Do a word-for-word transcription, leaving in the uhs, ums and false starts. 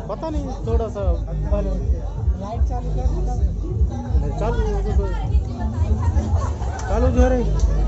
पता नहीं, थोड़ा सा लाइट चालू कर, चालू, चालू जो है।